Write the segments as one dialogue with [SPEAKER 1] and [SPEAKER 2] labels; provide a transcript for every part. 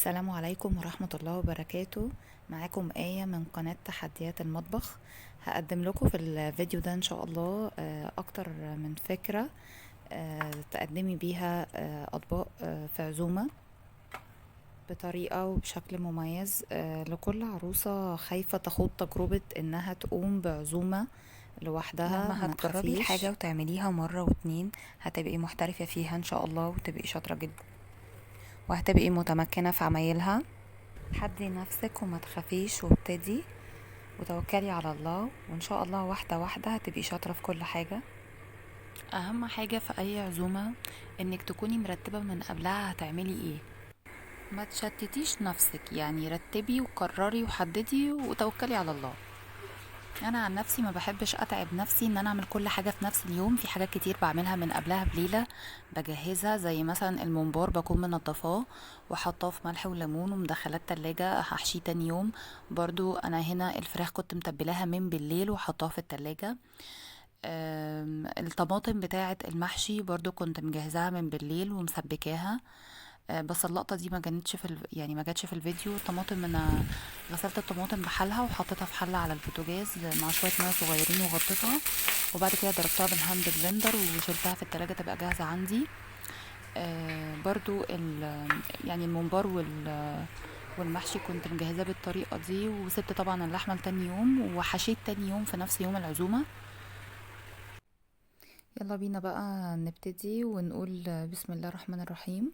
[SPEAKER 1] السلام عليكم ورحمة الله وبركاته. معاكم آية من قناة تحديات المطبخ. هقدم لكم في الفيديو ده إن شاء الله أكتر من فكرة تقدمي بيها أطباق في عزومة بطريقة وبشكل مميز لكل عروسة خايفة تخوض تجربة إنها تقوم بعزومة لوحدها.
[SPEAKER 2] لما
[SPEAKER 1] ما
[SPEAKER 2] هتجربي
[SPEAKER 1] تخافيش.
[SPEAKER 2] الحاجة وتعمليها مرة واتنين هتبقي محترفة فيها ان شاء الله، وتبقي شاطرة جدا وهتبقي متمكنة في عمايلها. حدي نفسك وما تخافيش وابتدي وتوكلي على الله، وان شاء الله واحدة واحدة هتبقي شاطرة في كل حاجة.
[SPEAKER 1] اهم حاجة في اي عزومة انك تكوني مرتبة من قبلها هتعملي ايه، ما تشتتيش نفسك، رتبي وقرري وحددي وتوكلي على الله. انا عن نفسي ما بحبش اتعب نفسي ان انا اعمل كل حاجة في نفس اليوم، في حاجات كتير بعملها من قبلها بليلة بجهزها، زي مثلا الممبار بكون منضفاه وحطاه في ملح وليمون ومدخلاه التلاجة هحشيه تاني يوم. برضو انا هنا الفراخ كنت متبلاها من بالليل وحطاها في التلاجة. الطماطم بتاعة المحشي برضو كنت مجهزاها من بالليل ومسبكاها، بس اللقطة دي ما كانتش في يعني ما جاتش في الفيديو. الطماطم انا غسلت الطماطم بحالها وحطيتها في حلة على البوتاجاز مع شوية مية صغيرين وغطيتها، وبعد كده ضربتها بال hand blender وشلتها في التلاجة تبقى جاهزة عندي. برضو الممبار والمحشي كنت مجهزاه بالطريقة دي، وسبت طبعا اللحمة لتاني يوم وحشيت تاني يوم في نفس يوم العزومة. يلا بينا بقى نبتدي ونقول بسم الله الرحمن الرحيم،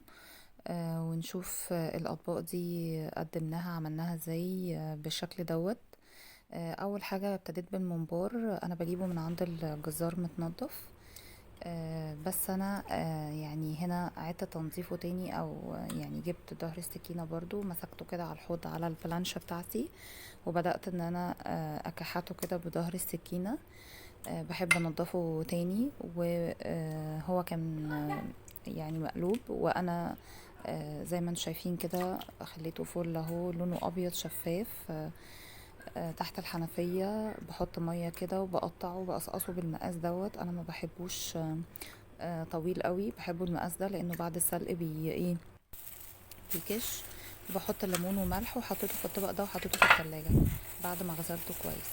[SPEAKER 1] ونشوف الأطباق دي قدمناها عملناها ازاي بالشكل دوت. أول حاجة ابتديت بالممبار، أنا بجيبه من عند الجزار متنضف، بس أنا هنا عدت تنظيفه تاني، أو جبت ظهر السكينة برضو مسكته كده على الحوض على البلانشة بتاعتي، وبدأت إن أنا أكحته كده بظهر السكينة. بحب انضفه تاني، وهو كان مقلوب، وانا زي ما انتم شايفين كده خليته فل اهو، لونه ابيض شفاف. تحت الحنفية بحط مية كده وبقطعه وبقصقصه بالمقاس دوت. انا ما بحبوش طويل قوي، بحبه المقاس ده لانه بعد السلق بيكش. بحط ليمون وملح وحطيته في الطبق ده وحطيته في التلاجة بعد ما غسلته كويس.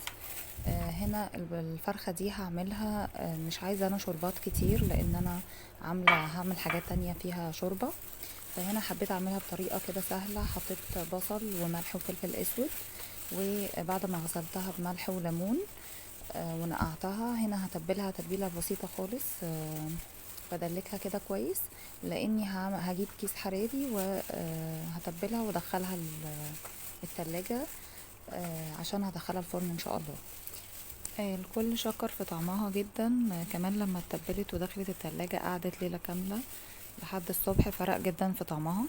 [SPEAKER 1] هنا الفرخة دي هعملها، مش عايزة انا شوربات كتير لان انا هعمل حاجات تانية فيها شوربة، فهنا حبيت اعملها بطريقة كده سهلة. حطيت بصل وملح وفلفل اسود، وبعد ما غسلتها بملح وليمون ونقعتها، هنا هتبلها تتبيلة بسيطة خالص، بدلكها كده كويس لاني هجيب كيس حراري وهتبلها وادخلها التلاجة، عشان هدخلها الفرن ان شاء الله. الكل شكر في طعمها جدا، كمان لما اتبلت ودخلت التلاجة قعدت ليلة كاملة لحد الصبح، فرق جدا في طعمها.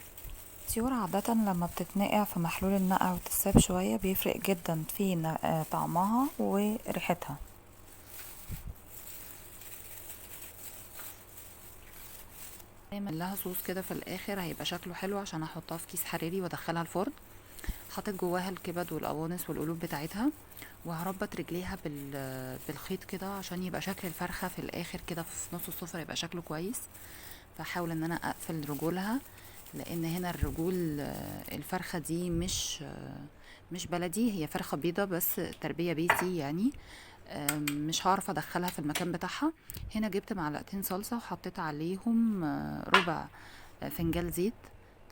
[SPEAKER 1] الطيور عادة لما بتتنقع في محلول النقع وتتساب شوية بيفرق جدا في طعمها وريحتها. اعمل لها صوص كده في الاخر هيبقى شكله حلو، عشان احطها في كيس حراري وادخلها الفرن. حطيت جواها الكبد والقوانص والقلوب بتاعتها، وهربط رجليها بالخيط كده عشان يبقى شكل الفرخة في الاخر كده في نص السفرة يبقى شكله كويس. فحاول ان انا اقفل رجولها، لان هنا الرجول، الفرخة دي مش بلدي، هي فرخة بيضة بس تربية بيتي مش هعرف ادخلها في المكان بتاعها. هنا جبت معلقتين صلصة وحطيت عليهم ربع فنجان زيت،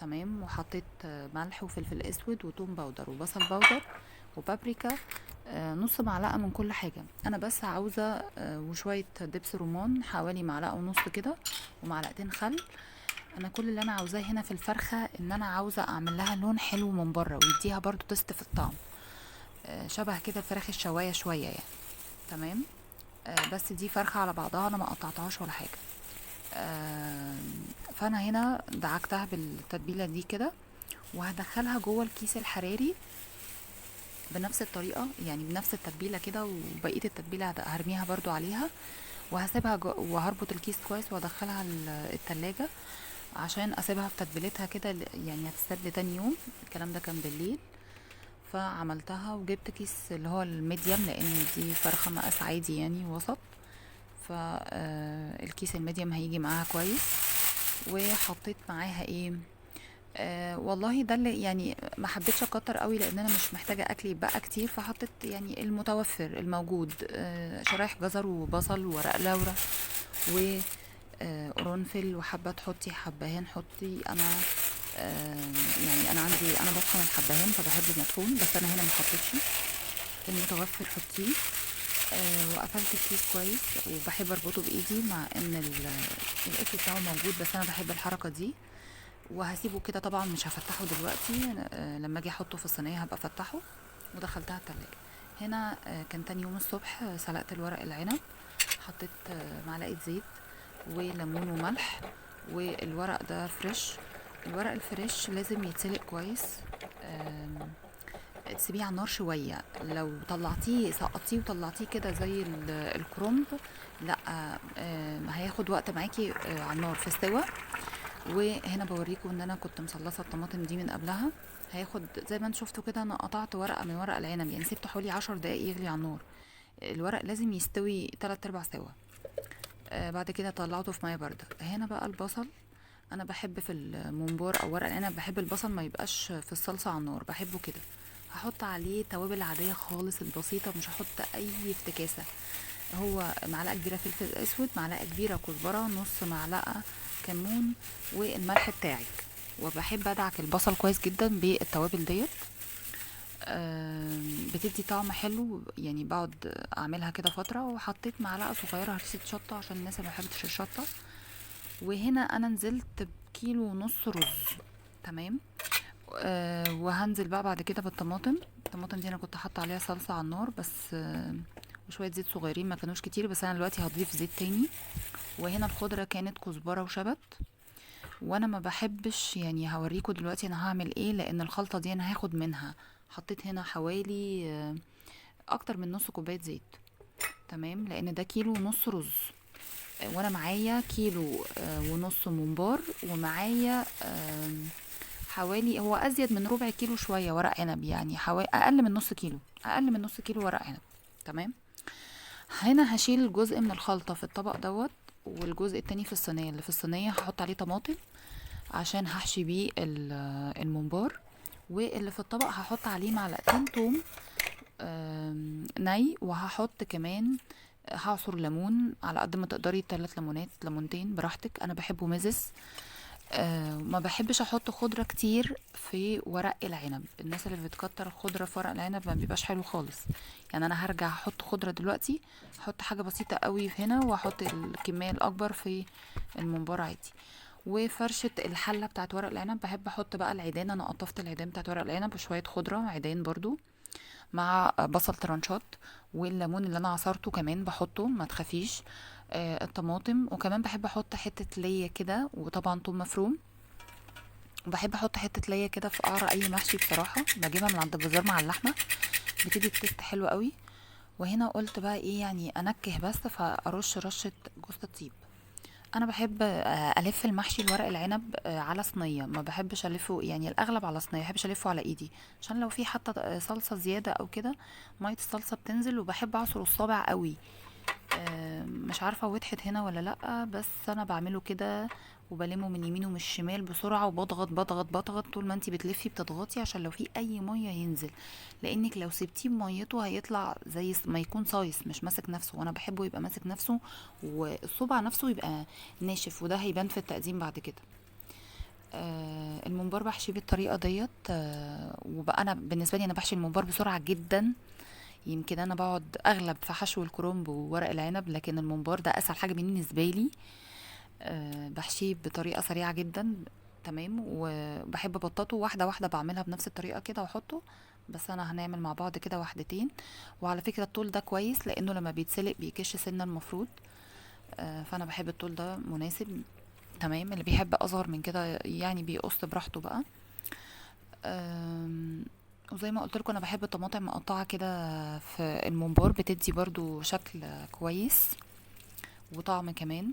[SPEAKER 1] تمام، وحطيت ملح وفلفل اسود وتوم powder وبصل powder وبابريكا، نص معلقة من كل حاجة. انا بس عاوزة، وشوية دبس رمان حوالي معلقة ونص كده، ومعلقتين خل. انا كل اللي انا عاوزاه هنا في الفرخة ان انا عاوزة اعمل لها لون حلو من بره ويديها برضو taste في الطعم، شبه كده الفراخ الشواية شوية تمام. بس دي فرخة على بعضها، انا ما قطعتهاش ولا حاجة. فانا هنا دعكتها بالتتبيلة دي كده، وهدخلها جوه الكيس الحراري بنفس الطريقة، يعني بنفس التتبيلة كده، وبقية التتبيلة هرميها برضو عليها، وهسيبها وهربط الكيس كويس وادخلها التلاجة عشان اسيبها في تتبيلتها كده، هتستبل لتاني يوم. الكلام ده كان بالليل، فعملتها وجبت كيس اللي هو الميديم لان دي فرخة مقاس عادي وسط، الكيس الميديم هيجي معاها كويس. وحطيت معاها ايه، والله ده اللي يعني ما حبيتش اكتر قوي، لان انا مش محتاجه اكل يتبقى كتير، فحطيت يعني المتوفر الموجود، شرايح جزر وبصل وورق لورا و قرنفل، وحابة تحطي حبهان حطي. انا يعني انا عندي، انا بطحن الحبهان فبحبه مطحون، بس انا هنا ما حطيتش، المتوفر حطيه. وقفلت الكيس كويس، وبحب اربطه بايدي مع ان القفل بتاعه موجود، بس انا بحب الحركة دي. وهسيبه كده، طبعا مش هفتحه دلوقتي، لما اجي احطه في الصينية هبقى افتحه. ودخلتها التلاجة. هنا كان تاني يوم الصبح، سلقت الورق العنب، حطيت معلقه زيت وليمون وملح، والورق ده fresh. الورق ال fresh لازم يتسلق كويس، تسيبيه على النار شوية، لو طلعتيه سقطتيه وطلعتيه كده زي الكرنب، لا، هياخد وقت معاكي على النار في السوا. وهنا بوريكم ان انا كنت مصلصه الطماطم دي من قبلها. هياخد زي ما انتم شفتوا كده، انا قطعت ورقة من ورق العنب، يعني سبته حوالي 10 دقايق يغلي على النار. الورق لازم يستوي 3/4 سوا. بعد كده طلعته في مية باردة. هنا بقى البصل، انا بحب في الممبار او ورق العنب بحب البصل ما يبقاش في الصلصه على النار، بحبه كده. هحط عليه توابل عادية خالص البسيطة، مش هحط اي افتكاسه. هو معلقه كبيرة فلفل اسود، معلقه كبيرة كزبره، نص معلقه كمون، والملح بتاعك. وبحب ادعك البصل كويس جدا بالتوابل ديت، بتدي طعم حلو، يعني بقعد اعملها كده فترة. وحطيت معلقه صغيرة هرسه شطه عشان الناس اللي ما بتحبش الشطه. وهنا انا نزلت بكيلو ونص رز، تمام. وهنزل بقى بعد كده بالطماطم. الطماطم دي انا كنت حاطه عليها صلصه على النار بس، وشوية زيت صغيرين ما كانوش كتير، بس انا دلوقتي هضيف زيت تاني. وهنا الخضرة كانت كزبره وشبت، وانا ما بحبش، يعني هوريكم دلوقتي انا هعمل ايه، لان الخلطة دي انا هاخد منها. حطيت هنا حوالي اكتر من نص كوباية زيت، تمام، لان ده كيلو ونص رز، وانا معايا كيلو ونص ممبار، ومعايا حوالي هو ازيد من ربع كيلو شوية ورق عنب، يعني حوالي اقل من نص كيلو، اقل من نص كيلو ورق عنب، تمام. هنا هشيل جزء من الخلطة في الطبق دوت، والجزء التاني في الصينية. اللي في الصينية هحط عليه طماطم عشان هحشي بيه الممبار، واللي في الطبق هحط عليه معلقتين توم ني، وهحط كمان هعصر ليمون على قد ما تقدري، 3 ليمونات، ليمونتين براحتك، انا بحبه مزز. ما بحبش احط خضرة كتير في ورق العنب، الناس اللي بتكتر خضرة في ورق العنب ما بيبقاش حلو خالص. يعني انا هرجع احط خضرة دلوقتي، احط حاجة بسيطة قوي هنا، واحط الكمية الاكبر في الممبار عادي. وفرشه الحلة بتاعت ورق العنب بحب احط بقى العيدان، انا قطفت العيدان بتاعت ورق العنب وشوية خضرة عيدان برضو مع بصل ترانشات، والليمون اللي انا عصرته كمان بحطه ما تخافيش، الطماطم، وكمان بحب احط حتة ليا كده، وطبعا توم مفروم. وبحب احط حتة ليا كده في قعر اي محشي بصراحة، بجيبها من عند الجزار مع اللحمة، بتدي taste حلو قوي. وهنا قلت بقى ايه، يعني انكه بس، فارش رشه جوز الطيب. انا بحب الف المحشي الورق العنب على صينية، ما بحبش الفه، يعني الاغلب على صينية، ما بحبش الفه على ايدي عشان لو في حتى صلصه زيادة او كده مية الصلصه بتنزل. وبحب اعصر الصابع قوي، مش عارفه وضحت هنا ولا لا، بس انا بعمله كده وبلمه من يمين ومن الشمال بسرعة، وبضغط بضغط بضغط طول ما انتي بتلفي بتضغطي، عشان لو في اي مية ينزل، لانك لو سبتيه بميته هيطلع زي ما يكون صايص مش ماسك نفسه، وانا بحبه يبقى ماسك نفسه والصبع نفسه يبقى ناشف، وده هيبان في التقديم بعد كده. الممبار بحشيه بالطريقة ديت، وبقى انا بالنسبة لي انا بحشي الممبار بسرعة جدا، يمكن انا بقعد اغلب في حشو الكرنب وورق العنب، لكن الممبار ده اسهل حاجة بالنسبة لي. بحشيه بطريقة سريعة جدا، تمام. وبحب ابططه واحدة واحدة، بعملها بنفس الطريقة كده واحطه، بس انا هنعمل مع بعض كده واحدتين. وعلى فكرة الطول ده كويس لانه لما بيتسلق بيكش سنة المفروض، فانا بحب الطول ده مناسب، تمام. اللي بيحب اصغر من كده يعني بيقص براحته بقى. وزي ما قلت لكم انا بحب الطماطم مقطعه كده في الممبار، بتدي برضو شكل كويس وطعم كمان.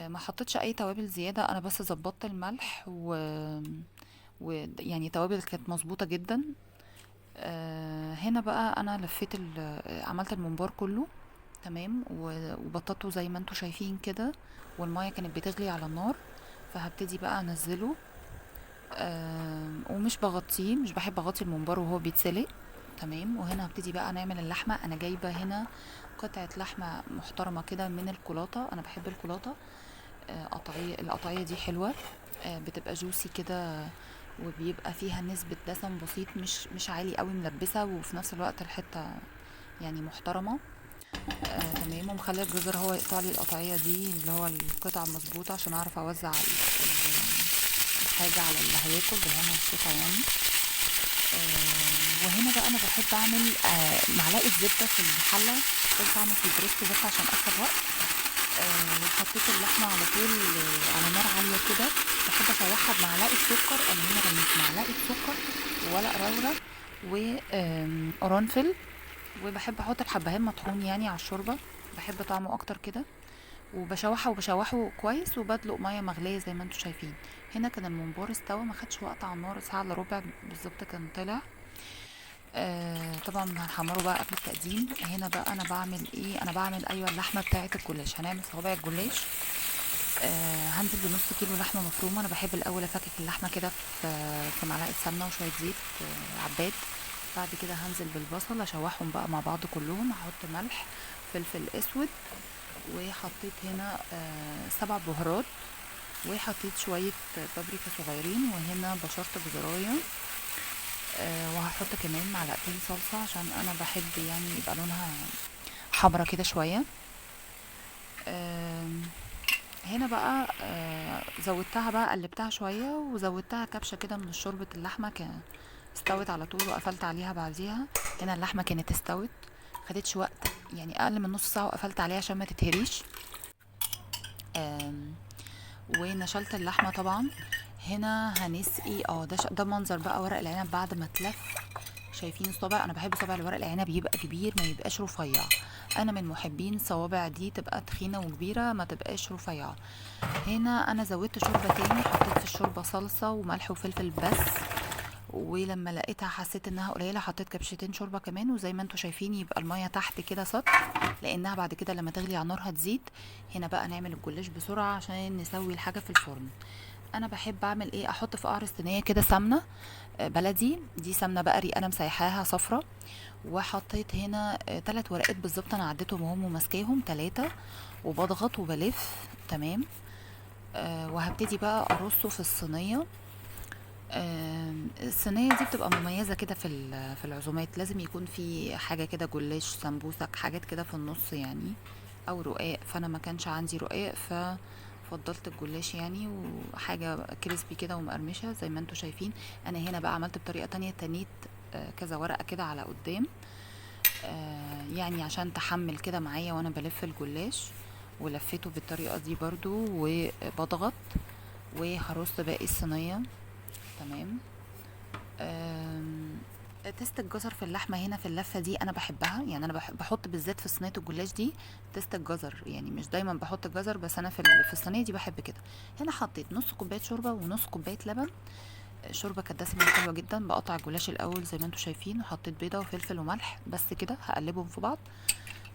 [SPEAKER 1] ما حطيتش اي توابل زيادة، انا بس ظبطت الملح و يعني توابل كانت مظبوطة جدا. هنا بقى انا لفيت عملت الممبار كله، تمام، وبططته زي ما انتم شايفين كده، والمية كانت بتغلي على النار، فهبتدي بقى انزله. ومش بغطيه، مش بحب اغطي الممبار وهو بيتسلق. تمام. وهنا هبتدي بقى نعمل اللحمة. انا جايبه هنا قطعه لحمه محترمه كده من الكولاطه، انا بحب الكولاطه. القطعية دي حلوة، بتبقى جوسي كده وبيبقى فيها نسبه دسم بسيط، مش عالي قوي، ملبسه وفي نفس الوقت الحتة يعني محترمه. تمام. ومخلي الجزر هو يقطع لي القطعية دي اللي هو القطعة المظبوطه عشان اعرف اوزع الحاجة على اللي هياكل بالهنا والشفا يعني. وهنا بقى انا بحب اعمل معلقه زبدة في الحلة، قلت اعمل في البريستو بس عشان اكسب وقت. وحطيت اللحمة على طول على نار عالية كده. بحب اشوحها بمعلقه سكر، انا هنا رميت معلقه سكر وورق لورا وقرنفل، وبحب احط الحبهان مطحون يعني على الشوربة، بحب طعمه اكتر كده. وبشوحه وبشوحه كويس، وبدلق مية مغليه زي ما انتم شايفين. هنا كان الممبار استوى، ما خدش وقت على النار، ساعة الا ربع بالظبط كان طلع. طبعا هنحمره بقى قبل التقديم. هنا بقى انا بعمل ايه؟ انا بعمل ايوه اللحمة بتاعه الجلاش. هنعمل صوابع الجلاش. هنزل بنص كيلو لحمه مفرومه. انا بحب الاول افكك اللحمة كده في معلقه سمنه وشوية زيت عباد. بعد كده هنزل بالبصل، اشوحهم بقى مع بعض كلهم. هحط ملح، فلفل اسود، وحطيت هنا 7 بهارات، وحطيت شوية بابريكا صغيرين، وهنا بشرت بزرايه، وهحط كمان معلقتين صلصه عشان انا بحب يعني يبقى لونها حمرا كده شوية. هنا بقى زودتها بقى، قلبتها شوية وزودتها كبشة كده من شوربة اللحمة، استوت على طول وقفلت عليها بعديها. هنا اللحمة كانت استوت، خدتش وقت يعني اقل من نص ساعة، وقفلت عليها عشان ما تتهريش. ونشلت اللحمة طبعا. هنا هنسقي ده منظر بقى ورق العنب بعد ما اتلف. شايفين الصابع؟ انا بحب صابع الورق العنب يبقى كبير، ما يبقاش رفيع. انا من محبين صوابع دي تبقى تخينة وكبيره، ما تبقاش رفيعة. هنا انا زودت شوربة تاني، حطيت في الشوربة صلصه وملح وفلفل بس، ولما لقيتها حسيت انها قليله حطيت كبشتين شوربة كمان. وزي ما انتم شايفين يبقى المية تحت كده سطح، لانها بعد كده لما تغلي على النار هتزيد. هنا بقى نعمل الجلاش بسرعة عشان نسوي الحاجة في الفرن. انا بحب اعمل ايه؟ احط في قعر الصينية كده سمنه بلدي، دي سمنه بقري انا مسيحاها صفرة. وحطيت هنا 3 ورقات بالظبط، انا عديتهم وهم وماسكاهم 3، وبضغط وبلف. تمام. وهبتدي بقى ارصه في الصينية. الصينية دي بتبقى مميزة كده في العزومات، لازم يكون في حاجة كده جلاش، سمبوسك، حاجات كده في النص يعني، او رقاق. فانا ما كانش عندي رقاق ففضلت الجلاش يعني، وحاجه crispy كده ومقرمشه زي ما انتم شايفين. انا هنا بقى عملت بطريقة تانية، تنيت كذا ورقة كده على قدام، يعني عشان تحمل كده معايا وانا بلف الجلاش. ولفيته بالطريقة دي برضو، وبضغط وهرص باقي الصينية. تمام. taste الجزر في اللحمة هنا في اللفة دي انا بحبها، يعني انا بحط بالذات في صينية الجلاش دي taste الجزر، يعني مش دايما بحط الجزر، بس انا في الصينية دي بحب كده. هنا حطيت نص كوباية شوربة ونص كوباية لبن. الشوربة كانت دسمة حلوة جدا. بقطع الجلاش الاول زي ما انتم شايفين، وحطيت بيضة وفلفل وملح بس كده، هقلبهم في بعض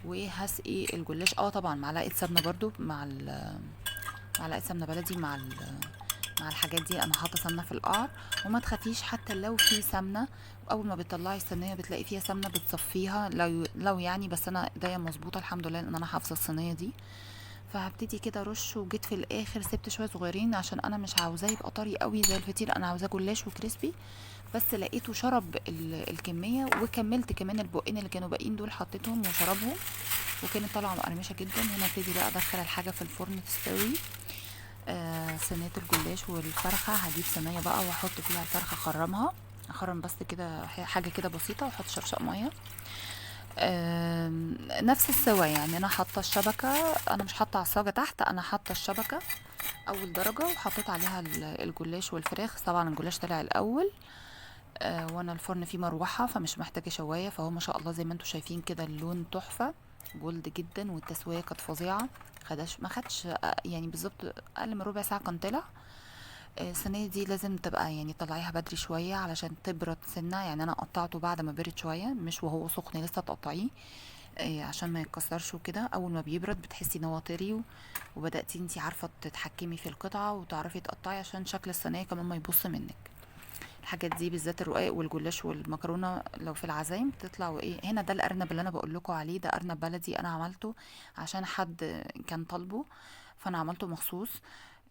[SPEAKER 1] وهسقي الجلاش. طبعا معلقه سمنه برضو، مع معلقه سمنه بلدي مع الحاجات دي. انا حاطه سمنه في القعر، وما تخافيش حتى لو في سمنه، اول ما بتطلعي الصينية بتلاقي فيها سمنه بتصفيها لو يعني، بس انا ايديا مظبوطة الحمد لله ان انا حافظه الصينية دي. فهبتدي كده رش، وجيت في الاخر سبت شوية صغيرين عشان انا مش عاوزاه يبقى طري قوي زي الفطير، انا عاوزاه جلاش وكريسبي، بس لقيته شرب الكمية، وكملت كمان البقين اللي كانوا باقيين دول حطيتهم وشربهم، وكانت طالعه مقرمشه جدا. هنا ابتدي بقى ادخل الحاجة في الفرن تستوي. صينية الجلاش والفرخه، هجيب صينية بقى واحط فيها الفرخه، اخرمها، اخرم بس كده حاجة كده بسيطة، واحط شفشق مية. نفس السوا يعني. انا حاطه الشبكة، انا مش حاطه عصاجه تحت، انا حاطه الشبكة اول درجه، وحطيت عليها الجلاش والفراخ. طبعا الجلاش طلع الاول، وانا الفرن فيه مروحة فمش محتاجه شوايه، فهو ما شاء الله زي ما انتم شايفين كده اللون تحفة، gold جدا، والتسويه كانت فظيعة. ما خدش يعني بالظبط اقل من ربع ساعة كان طلع. الصينية دي لازم تبقى يعني تطلعيها بدري شوية علشان تبرد سنة، يعني انا قطعته بعد ما برد شوية، مش وهو سخن لسه تقطعيه. عشان ما يتكسرش وكده. اول ما بيبرد بتحسي ان هو طري، وبدأتي انتي عارفة تتحكمي في القطعة وتعرفي تقطعي عشان شكل الصينية كمان ما يبص منك. الحاجات دي بالذات الرقاق والجلاش والمكرونة لو في العزايم بتطلع. وايه هنا ده الارنب اللي انا بقول لكم عليه، ده ارنب بلدي انا عملته عشان حد كان طالبه، فانا عملته مخصوص.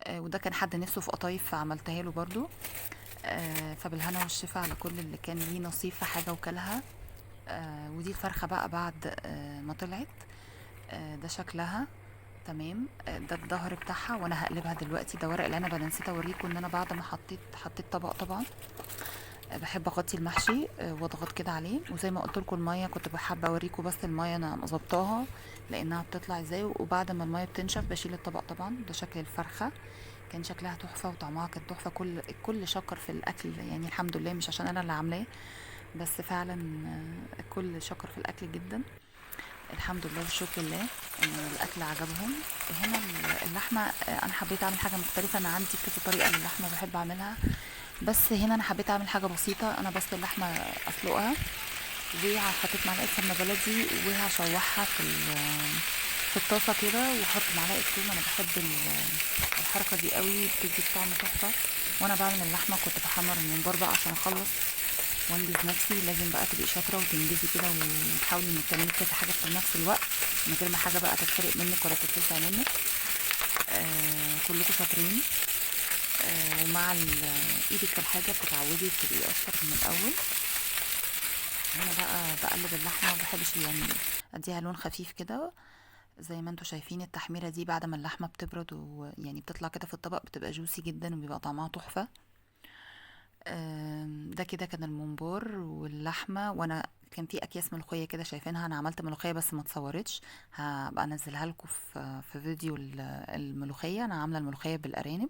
[SPEAKER 1] وده كان حد نفسه في قطايف فعملتها له برضو. فبالهنا والشفا على كل اللي كان ليه نصيب في حاجة وكلها. ودي الفرخة بقى بعد ما طلعت. ده شكلها تمام. ده الظهر بتاعها، وانا هقلبها دلوقتي. ده ورق العنب، انا نسيت اوريكم ان انا بعد ما حطيت طبق طبعا. بحب اغطي المحشي واضغط كده عليه. وزي ما قلت لكم المية كنت بحب اوريكم، بس المية انا ظبطاها لانها بتطلع ازاي. وبعد ما المية بتنشف بشيل الطبق طبعا. ده شكل الفرخه، كان شكلها تحفة وطعمها كان تحفة. كل شكر في الاكل يعني، الحمد لله، مش عشان انا اللي عاملاه، بس فعلا كل شكر في الاكل جدا، الحمد لله والشكر لله ان الاكل عجبهم. هنا اللحمة انا حبيت اعمل حاجة مختلفة. انا عندي كذا طريقه للحمه بحب اعملها، بس هنا انا حبيت اعمل حاجة بسيطة. انا بس اللحمة اسلقها، وحطيت معلقه سمنه بلدي وهشوحها في الطاسه كده، واحط معلقه ثوم. انا بحب الحركة دي قوي، بتدي طعم تحفة. وانا بعمل اللحمة كنت بحمر الممبار بقى عشان اخلص وانجز نفسي. لازم بقى تبقي شاطرة وتنجزي كده، وتحاولي انك تعملي كذا حاجة في نفس الوقت من غير ما حاجة بقى تتفرق منك ولا تتلسع منك. كلكم شاطرين. ومع ايدك في الحاجة بتتعودي بتبقي اشطر من الاول. هنا بقى بقلب اللحمة، ما بحبش يعني اديها لون خفيف كده زي ما انتم شايفين. التحميره دي بعد ما اللحمة بتبرد ويعني بتطلع كده في الطبق بتبقى جوسي جدا وبيبقى طعمها تحفة. ده كده كان الممبار واللحمة. وانا كان في اكياس ملوخية كده شايفينها، انا عملت ملوخية بس ما اتصورتش، هبقى انزلها لكم في فيديو الملوخية. انا عامله الملوخية بالارانب.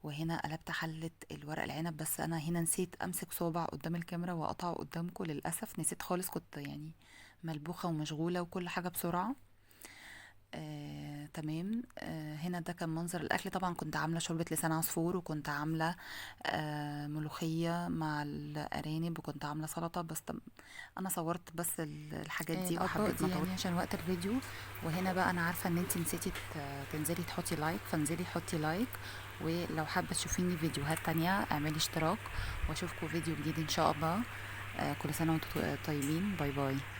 [SPEAKER 1] وهنا قلبت حله الورق العنب، بس انا هنا نسيت امسك صوبع قدام الكاميرا واقطعه قدامكم، للاسف نسيت خالص، كنت يعني ملبوخه ومشغوله وكل حاجة بسرعة. تمام. هنا ده كان منظر الاكل. طبعا كنت عامله شوربة لسان عصفور، وكنت عامله ملوخية مع الارانب، وكنت عامله سلطة، بس انا صورت بس الحاجات دي وحبيت ما يعني عشان وقت الفيديو. وهنا بقى انا عارفه ان انت نسيتي تنزلي تحطي like، فانزلي حطي like. ولو حابة تشوفيني فيديوهات تانية اعملي اشتراك، واشوفكم فيديو جديد ان شاء الله. كل سنة وانتم طيبين. bye bye.